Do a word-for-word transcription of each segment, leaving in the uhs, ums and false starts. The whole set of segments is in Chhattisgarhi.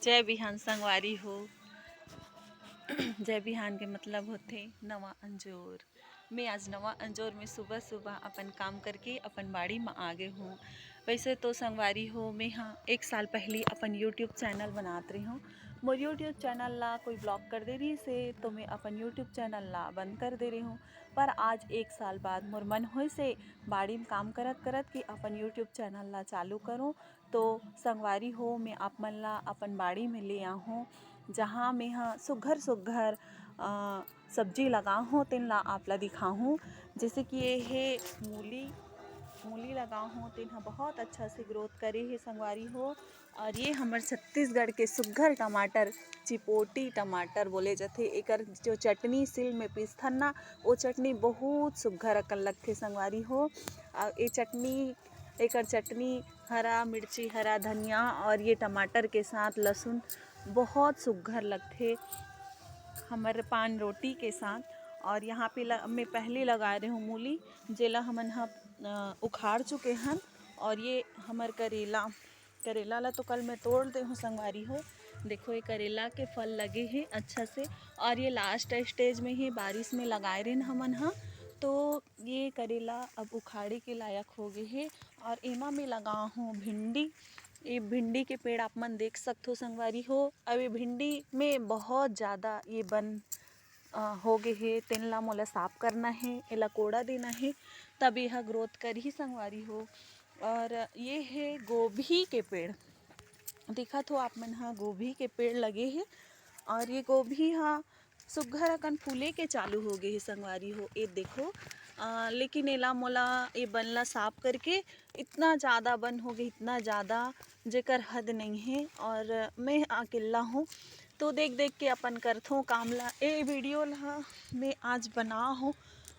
जय बिहान संगवारी हो। जय बिहान के मतलब होथे नवा अंजोर। मैं आज नवा अंजोर में सुबह सुबह अपन काम करके अपन बाड़ी में आ गए हूँ। वैसे तो संगवारी हो, मैं हाँ एक साल पहली अपन YouTube चैनल बनात रही हूँ। मोर YouTube चैनल ला कोई ब्लॉक कर दे रही से, तो मैं अपन YouTube चैनल ला बंद कर दे रही हूँ। पर आज एक साल बाद मोर मन होए से बाड़ी में काम करत करत कि अपन YouTube चैनल ला चालू करूँ। तो संगवारी हो, मैं आप मन ला अपन बाड़ी में ले आहूँ, जहाँ मैं ह सुघर सुघर, अ, सब्जी लगाहूँ, तेन ला आप ला दिखाहूँ। जैसे कि ये हे मूली, मूली लगाहूँ, तेन ह बहुत अच्छा से ग्रोथ करे हे संगवारी हो। और ये हमर छत्तीसगढ़ के सुघर टमाटर, चिपोटी टमाटर बोले जथे, एकर जो चटनी सिल में पीसथन ना, वो चटनी बहुत सुघर अकन लगथे संगवारी हो। और ये चटनी, एकर चटनी हरा मिर्ची, हरा धनिया और ये टमाटर के साथ लहसुन बहुत सुघर लगथे हमर पान रोटी के साथ। और यहाँ पे ल-, मैं पहले लगा रहे हूँ मूली, जेला हमन ह, अ, उखाड़ चुके हन। और ये हमर करेला, करेला ला तो कल मैं तोड़ दे हूँ संगवारी हो। देखो, ये करेला के फल लगे हे अच्छा से। और ये लास्ट स्टेज में ही बारिश में लगाए रहिन हमन ह, तो ये करेला अब उखाड़े के लायक हो गए हे। और एमा में लगा हूँ भिंडी। ये भिंडी के पेड़ आप मन देख सकथो संगवारी हो। अब ये भिंडी में बहुत ज़्यादा ये बन, अ, हो गए हे, तेन ला मोला साफ करना हे, एला कोड़ा देना हे, तब ये ह ग्रोथ करही संगवारी हो। और ये हे गोभी के पेड़, दिखत हो आप मन ह, गोभी के पेड़ लगे हे। और ये गोभी ह सुघर अकन फूले के चालू हो गए हे संगवारी हो। ये देखो, अ, लेकिन एला मोला, ये बन ला साफ करके इतना ज़्यादा बन हो गए, इतना ज़्यादा, जेकर हद नहीं है। और मैं अकेला हूँ, तो देख देख के अपन करथों काम ला। ए वीडियो ला मैं आज बना हूँ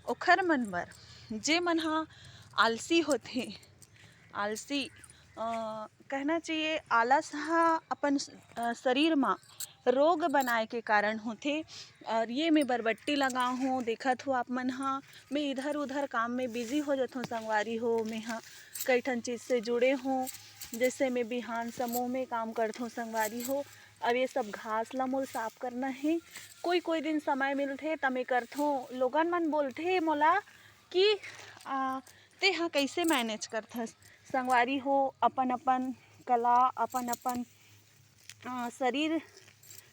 ओखर मन बर, जे मन हा आलसी होथे। आलसी, अ, कहना चाहिए, आलस हा अपन स-, अ, शरीर मा रोग बनाए के कारण होथे। और ये मैं बरबट्टी लगा हूँ, देखत हो आप मन हा, मैं इधर उधर काम में बिजी हो जाथों संगवारी हो। मैं हा कई ठन चीज से जुड़े हूँ, जैसे मैं बिहान समूह में काम करथों संगवारी हो। अब ये सब घास ला मोल साफ करना है। कोई कोई दिन समय मिलथे त मैं करथों। लोगन मन बोलथे मोला कि, आ, "ते हा कैसे मैनेज करथस?" संगवारी हो, अपन अपन कला, अपन अपन, आ, शरीर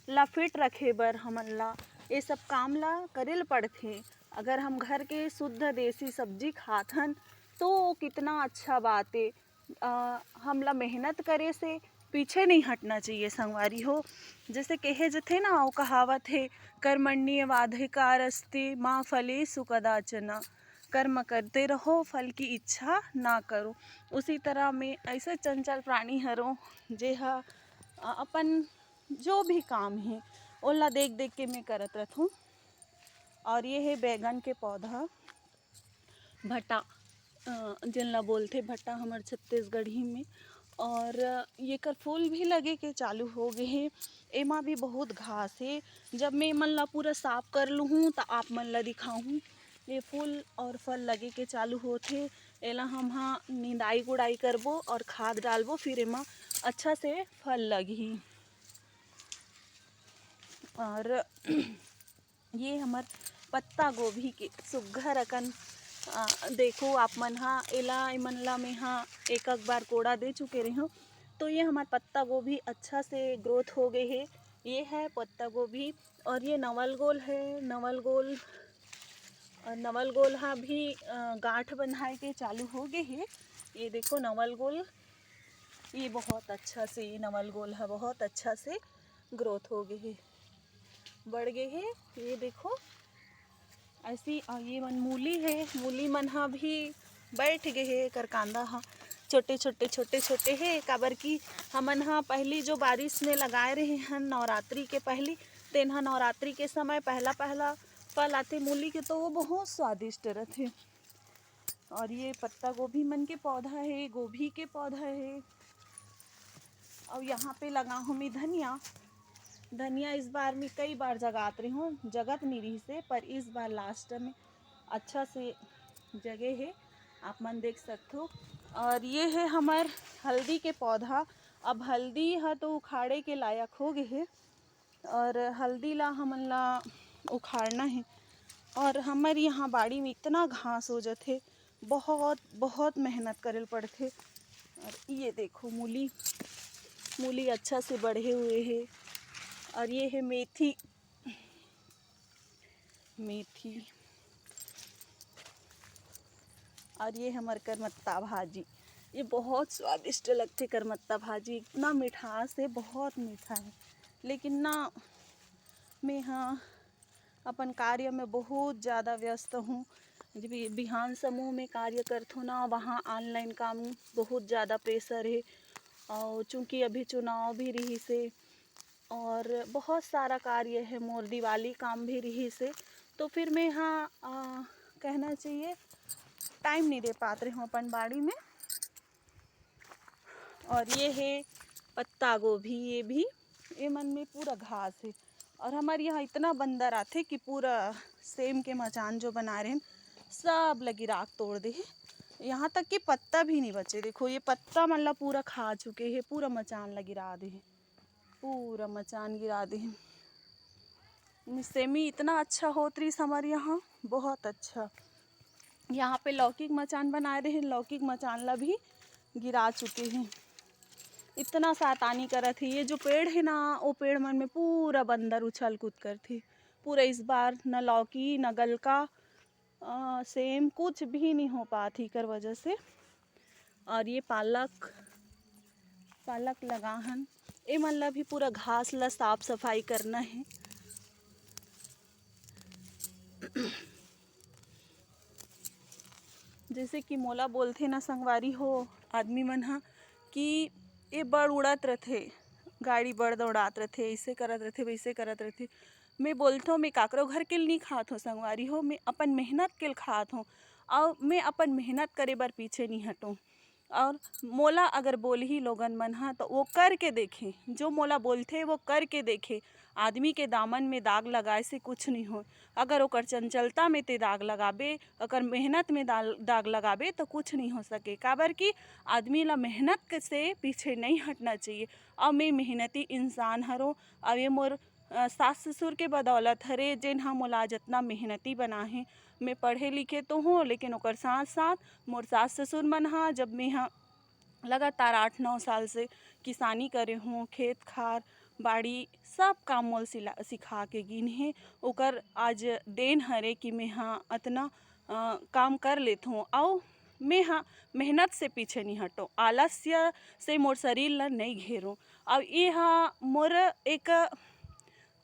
ला फिट रखे बर हमन ला ये सब काम ला करे ल पड़थे। अगर हम घर के शुद्ध देसी सब्जी खात हन तो कितना अच्छा बात ए। अ, हमला मेहनत करे से पीछे नहीं हटना चाहिए संगवारी हो। जैसे कहे जथे ना, वो कहावत है, "कर्मण्येवाधिकारस्ते मा फलेषु कदाचन।" कर्म करते रहो, फल की इच्छा ना करो। उसी तरह मैं ऐसे चंचल प्राणी हरों, जे ह, अ, अपन जो भी काम है, ओला देख देख के मैं करत रहूँ। और ये है बैगन के पौधा, भटा, अ, जेन ला बोलथे भटा हमर छत्तीसगढ़ी में। और येकर फूल भी लगे के चालू हो गए हे। एमा भी बहुत घास हे। जब मैं एमन ला पूरा साफ कर लूहूँ त आप मन ला दिखाहूँ। ये फूल और फल लगे के चालू होथे। एला हम हा निंदाई गुड़ाई करबो और खाद डालबो, फिर एमा अच्छा से फल लगही। और ये हमर पत्ता गोभी के सुग्घर अकन, अ, देखो आप मन हा, एला, एमन ला मैं हा एक, एक बार कोड़ा दे चुके रही हूँ। तो ये हमर पत्ता गोभी अच्छा से ग्रोथ हो गए हे। ये है पत्ता गोभी और ये नवल गोल है, नवल गोल, अ, नवल गोल हा भी, अ, गांठ बंधाए के चालू हो गए हे। ये देखो नवल गोल, ये बहुत अच्छा से, ये नवल गोल हा बहुत अच्छा से ग्रोथ हो गए हे, बढ़ गए हे। ये देखो ऐसी, अ, ये मन मूली हे, मूली मन हा भी बैठ गए हे, एकर कांदा हा छोटे छोटे, छोटे छोटे हे, काबर कि हमन हा पहली जो बारिश में लगाए रहे हन नवरात्रि के पहली, तेन हा नवरात्रि के समय पहला पहला फल आथे मूली के, तो वो बहुत स्वादिष्ट रथे। और ये पत्ता गोभी मन के पौधा हे, गोभी के पौधा हे। और यहाँ पे लगा हूँ मैं धनिया। धनिया इस बार मैं कई बार जगात रही हूँ, जगत नहीं रही से, पर इस बार लास्ट में अच्छा से जगे हे, आप मन देख सकथो। और ये है हमर हल्दी के पौधा, अब हल्दी ह तो उखाड़े के लायक हो गे हे, और हल्दी ला हमन ला उखाड़ना हे। और हमर यहाँ बाड़ी में इतना घास हो जाथे, बहुत, बहुत मेहनत करे ल पड़थे। और ये देखो मूली, मूली अच्छा से बढ़े हुए हे। और ये हे मेथी, मेथी, और ये हमर करमत्ता भाजी। ये बहुत स्वादिष्ट लगथे करमत्ता भाजी, इतना मिठास हे, बहुत मीठा हे। लेकिन ना, मैं हाँ अपन कार्य में बहुत ज़्यादा व्यस्त हूँ। जब ये बिहान समूह में कार्य करथों ना, वहाँ online काम बहुत ज़्यादा pressure हे। और चूँकि अभी चुनाव भी रहिस हे और बहुत सारा कार्य हे, मोर दिवाली काम भी रहिस हे, तो फिर मैं हाँ, अ, कहना चाहिए, time नहीं दे पात रही हूँ अपन बाड़ी में। और ये हे पत्ता गोभी, ये भी, ये मन में पूरा घास हे। और हमारे यहाँ इतना बंदर आथे कि पूरा सेम के मचान जो बना रहे हैं, सब लगी राख तोड़ दे हे। यहाँ तक कि पत्ता भी नहीं बचे। देखो, ये पत्ता मन ला पूरा खा चुके हे, पूरा मचान ला गिरा दे हे, पूरा मचान गिरा दे हे। सेमी इतना अच्छा होत रहिस हमारे यहाँ, बहुत अच्छा। यहाँ पे लौकी के मचान बनाए रहे, लौकी के मचान ला भी गिरा चुके हैं। इतना शैतानी करत हे। ये जो पेड़ हे ना, वो पेड़ मन में पूरा बंदर उछल कूद करथे। पूरा इस बार न लौकी, न गलका, अ, सेम कुछ भी नहीं हो पात हे एकर वजह से। और ये पालक, पालक लगा हन, ए मन ला भी पूरा घास ला साफ सफाई करना हे। जैसे कि मोला बोलथे ना संगवारी हो आदमी मन ह कि ए बड़ उड़त रथे, गाड़ी बड़ दौड़ात रथे, ऐसे करत रथे, वैसे करत रथे। मैं बोलथों, मैं काकरो घर के ल नहीं खात हों संगवारी हो, मैं अपन मेहनत के ल खात हों, और मैं अपन मेहनत करे बर पीछे नहीं हटों। और मोला अगर बोलही लोगन मन ह, तो वो करके देखे, जो मोला बोलथे, वो करके देखे। आदमी के दामन में दाग लगाए से कुछ नहीं हो। अगर ओकर चंचलता में ते दाग लगाबे, ओकर मेहनत में दाल-, दाग लगाबे, तो कुछ नहीं हो सके। काबर कि आदमी ला मेहनत के, से पीछे नहीं हटना चाहिए। और मैं मेहनती इंसान हरों, और ये मोर, अ, सास ससुर के बदौलत हरे, जेन ह मोला आज इतना मेहनती बना हे। मैं पढ़े लिखे तो हों, लेकिन ओकर साथ साथ मोर सास ससुर मन ह, जब मैं ह लगातार आठ नौ साल से किसानी करे हों, खेत खार, बाड़ी, सब काम मोल सिला-, सिखा के गिन हे। ओकर आज देन हरे कि मैं ह अतना, अ, काम कर लेथों, अउ मैं ह मेहनत से पीछे नहीं हटों, आलस्य से मोर शरीर ला नहीं घेरों। अउ ये ह मोर एक,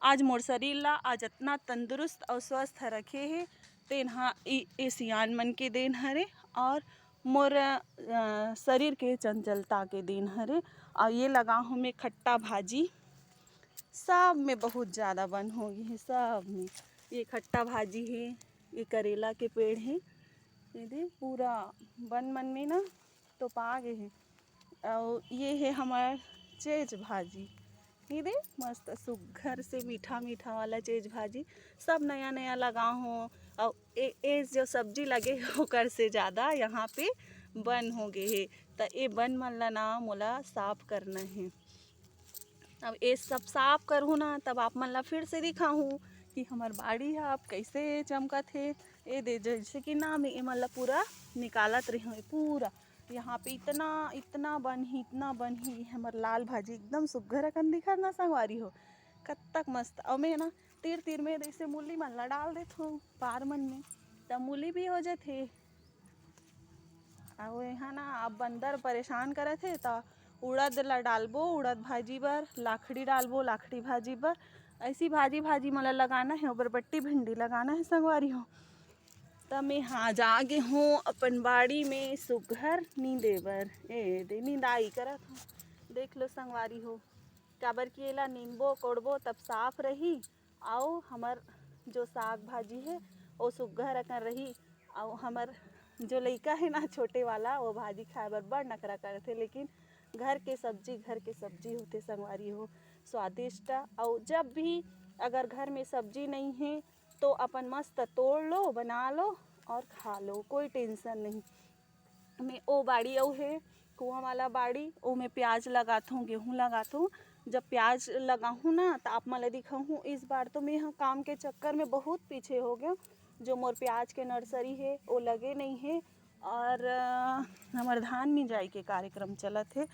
आज मोर शरीर ला आज अतना तंदुरुस्त अउ स्वस्थ रखे हे, तेन ह ए, ए सियान मन के देन हरे, और मोर, अ, शरीर के चंचलता के देन हरे। और ये लगा हूँ मैं खट्टा भाजी, सब में बहुत ज़्यादा बन हो गई है, सब में। ये खट्टा भाजी है, ये करेला के पेड़ है, ये दे पूरा बन मन में ना तो पा गए है। और ये है हमार चेज भाजी, ये दे मस्त सुग्घर से मीठा मीठा वाला चेज भाजी, सब नया नया लगा हो। और ए, ए जो सब्जी लगे है, ओकर से ज़्यादा यहाँ पे बन हो गए है। त ए बन मन ला ना मोला साफ करना है। अब ये सब साफ करहूँ ना, तब आप मन ला फिर से दिखाहूँ कि हमर बाड़ी ह अब कैसे चमकत हे। ये दे, जैसे कि ना मैं एमन ला पूरा निकालत रही हूँ, पूरा यहाँ पे इतना, इतना बन ही, इतना बन ही, हमर लाल भाजी एकदम सुग्घर अकन दिखत ना संगवारी हो, कत्तक मस्त। अउ मैं ना तीर तीर में जैसे मूली मन ला डाल देत हूँ पार मन में, तब मूली भी हो जाथे। अउ यहाँ ना अब बंदर परेशान करत हे, त उड़द ला डालबो उड़द भाजी बर, लाखड़ी डालबो लाखड़ी भाजी बर। ऐसी भाजी, भाजी मोला लगाना है, ओबर बट्टी भिंडी लगाना है संगवारी हो। त मैं हाँ जागे हूँ अपन बाड़ी में सुग्घर नींदे बर। ए दे निंदाई करत हूँ, देख लो संगवारी हो, काबर कि एला नींदबो कोड़बो तब साफ रही। अउ हमर जो साग भाजी हे, ओ सुग्घर अकन रही। अउ हमर जो लइका हे ना, छोटे वाला, वो भाजी खाए बर बड़ नखरा करथे, लेकिन घर के सब्जी, घर के सब्जी होथे संगवारी हो, स्वादिष्ट। अउ जब भी अगर घर में सब्जी नहीं है, तो अपन मस्त तोड़ लो, बना लो और खा लो, कोई tension नहीं। में ओ बाड़ी अउ हे, कुआं वाला बाड़ी, ओमे प्याज लगाथों, गेहूं लगाथों। जब प्याज लगाहूं ना, त आप मन ला दिखाहूं। इस बार तो मैं ह काम के चक्कर में बहुत पीछे हो गया। जो मोर प्याज के नर्सरी हे, वो लगे नहीं हे, और अ, हमर धान मिंजाई के कार्यक्रम चलत हे,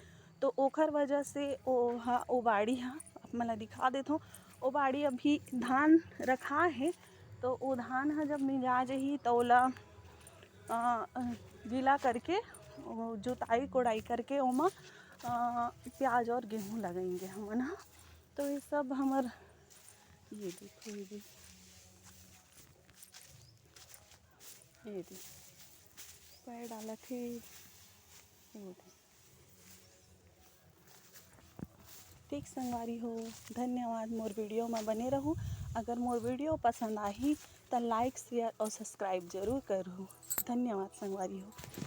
तो ओखर वजह से ओ ह, ओ बाड़ी ह आप मन ला दिखा देथों। ओ बाड़ी अभी धान रखा हे, तो ओ धान ह जब मिंजा जही, त ओला अ, अ, गीला करके, ओ, जोताई कोड़ाई करके ओमा अ, प्याज और गेहूं लगाएंगे हमन ह। तो ये सब हमर, ये देखो, ये भी, ये भी पैर डालत हे, ये भी। ठीक संगवारी हो, धन्यवाद। मोर वीडियो में बने रहू। अगर मोर वीडियो पसंद आही, त like, share और subscribe जरूर करहू। धन्यवाद संगवारी हो।